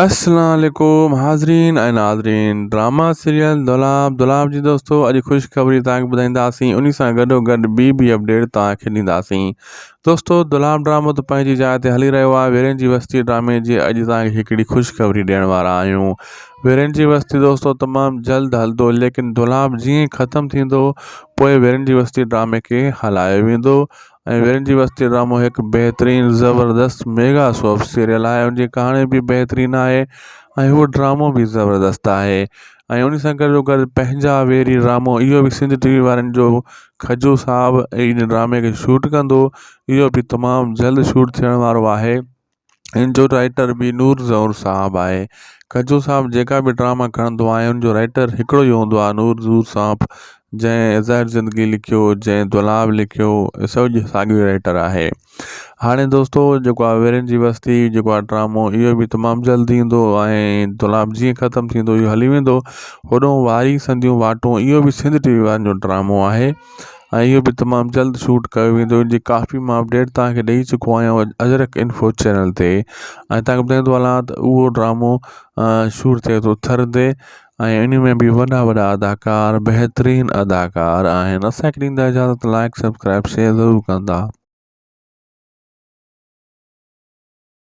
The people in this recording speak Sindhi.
السلام عليڪم حاضرين ۽ ناظرين ڊراما سيريل دولاب دولاب جي دوستو اڄ خوشخبري توهان کي ٻڌائينداسين انهي سان گڏو گڏ ٻي به اپڊيٽ توهان کي ڏينداسين دوستو دولاب ڊرامو ته پنهنجي جاء تي هلي رهيو آهي ويرين جي وستي ڊرامي جي اڄ توهان کي هڪڙي خوشخبري ڏيڻ وارا آهيون ويرين جي وستي دوستو تمام جلد هلندو ليڪن دولاب جيئن ختم ٿيندو پوء ويرين جي وستي ڊرامي کي هلايو ويندو ۽ ويرن جي وستي ڊرامو هڪ بهترين زبردست ميگا سوپ سيريل آهي ان جي ڪهاڻي به بهترين آهي ۽ هو ڊرامو به زبردست آهي ۽ ان سان گڏو گڏ پنهنجا ويري ڊرامو اهو به سنڌ ٽي وي وارن جو کجو صاحب ان ڊرامي کي شوٽ ڪندو اهو به تمام جلد شوٽ ٿيڻ وارو آهي ان جو رائيٽر به نور زئور صاحب آهي. کجو صاحب جيڪا به ڊراما کڻندو آهي ان جو رائيٽر هڪڙو ئي هوندو آهي نور زئور صاحب جنهن زهر زندگي لکيو جنهن دولاب لکيو سڀ ساڳيو رائيٽر آهي هاڻي دوستو جيڪو آهي ويرين جي وستي جيڪو آهي ڊرامو اهو به تمام جلد ايندو ۽ دولاب جيئن ختم ٿيندو اهو هلي ويندو هوڏو واري سنديون واٽون اهو به سنڌ ٽي وي وارن جو ڊرامو آهي ۽ اهو به تمام جلد شوٽ ڪيو ويندو ان جي ڪافي مان اپڊيٽ توهان کي ڏئي چڪو آهيان اجرڪ انفو چينل تي ۽ توهان کي ٻڌائيندو هلان ته اهو ڊرامو شوٽ ٿئي ٿو ٿر تي ۽ ان ۾ به وڏا وڏا اداڪار بهترين اداڪار آهن اسان کي ڏيندا اجازت لائڪ سبسڪرائب شيئر ضرور ڪندا.